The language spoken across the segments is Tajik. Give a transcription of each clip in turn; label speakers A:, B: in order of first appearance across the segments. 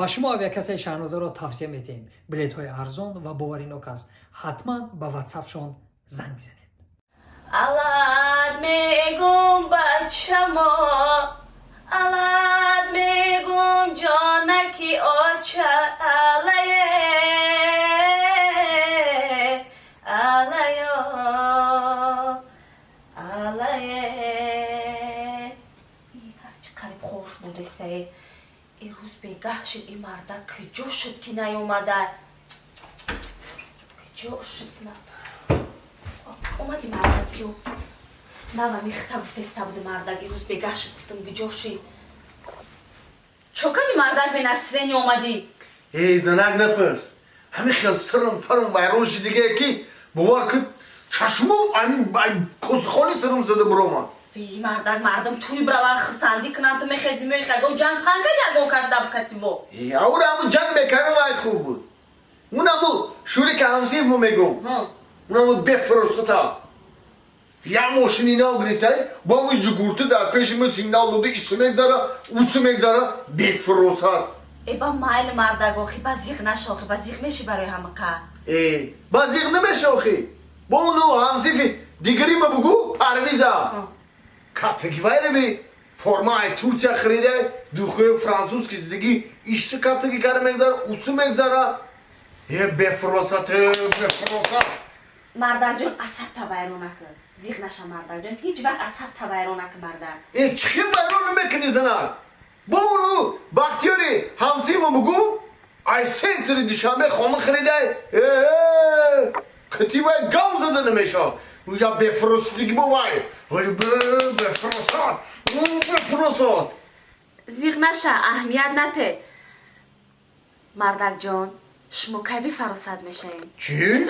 A: Ба шумо авиакассаи Шаҳнозаро тавсия метиҳем. Билетҳои арзон ва боваринок аст. Ҳатман ба ватсапшон занг бизанед.
B: Алад мегум бачамо, алад мегум ҷонаки оча, алае, алаё, алае. Чӣ қариб хош будестае. Ирӯз бегаҳ шид, и мардак киҷо шуд, ки наёмада? Киҷо шуд? Омади, мардак, биё. Ман ами хита гуфтеста буди, мардак, ирӯз бегаҳ шуд, гуфтам, киҷо шид? Чо кади, мардак, бенастроение омадӣ?
C: Эй, занак, напурс. Ҳамин хел сирм парм вайрон шидиге, ки бовар кун, чашмом косхони сирм зада биромад.
B: Ви, мардак, мардум туй браван, хурсандӣ кунанд, ту мехези, меои, ягон ҷанг пан кади, ягон кас дабкати бо?
C: Аура ҳамун ҷанг мекардам, вай хуб буд. Унаму шурика ҳамсиф мо мегум, унаму бефурсата як мошини нав гирифтай, бо ҳамун ҷугурту дар пеши мо сигнал доду, ису мегзара, усу мегзара, бефуросат.
B: Э, ба майли, мардак, охи ба зиқ наша, охи ба зиқ меши барои ҳамақа.
C: Э, ба зиқ намеша, охи бо уну ҳамсифи дигарима бугу, Парвиза, катаги вайраби форма ай Турция харида, духои французский зидагӣ, ишси катаги кара мегзара, усу мегзара. Е, бефуросат, бефуросат.
B: Мардакҷон, асабта вайрон накун, зиқ наша, мардакҷон, ҳеҷ вақт асабта вайрон накун, мардак.
C: Э, чӣ хел вайрон намекунӣ, занак? Бо уну Бахтиёри ҳамсимо бугу, ай центри Душанбе хона харида, қити вай гав зада намеша. Я бефуросатиги бо вай, бефуросат, бефуросат.
B: Зиқ наша, аҳамият нате. Мардакҷон, шумо кай бефаросат мешавед?
C: Чӣ?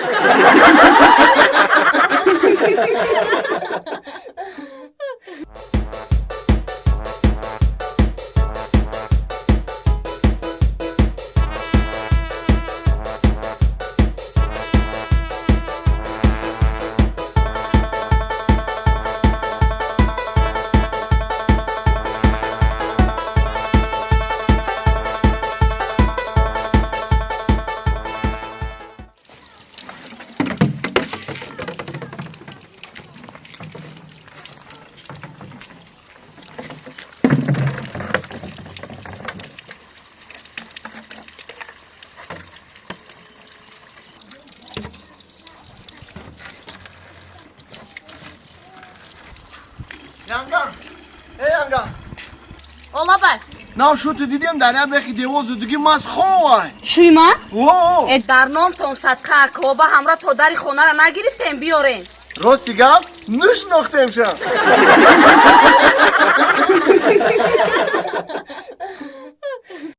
C: Янга, э, янга.
B: Олабай.
C: Нав шуд, дидем, дар як бехи девол зудуги мас ховай.
B: Шуйма?
C: О.
B: Э, дар номтон садқа, коба ҳамра то дари хонара нагирифтем, биёрем.
C: Рости гап, нушнохтем ша.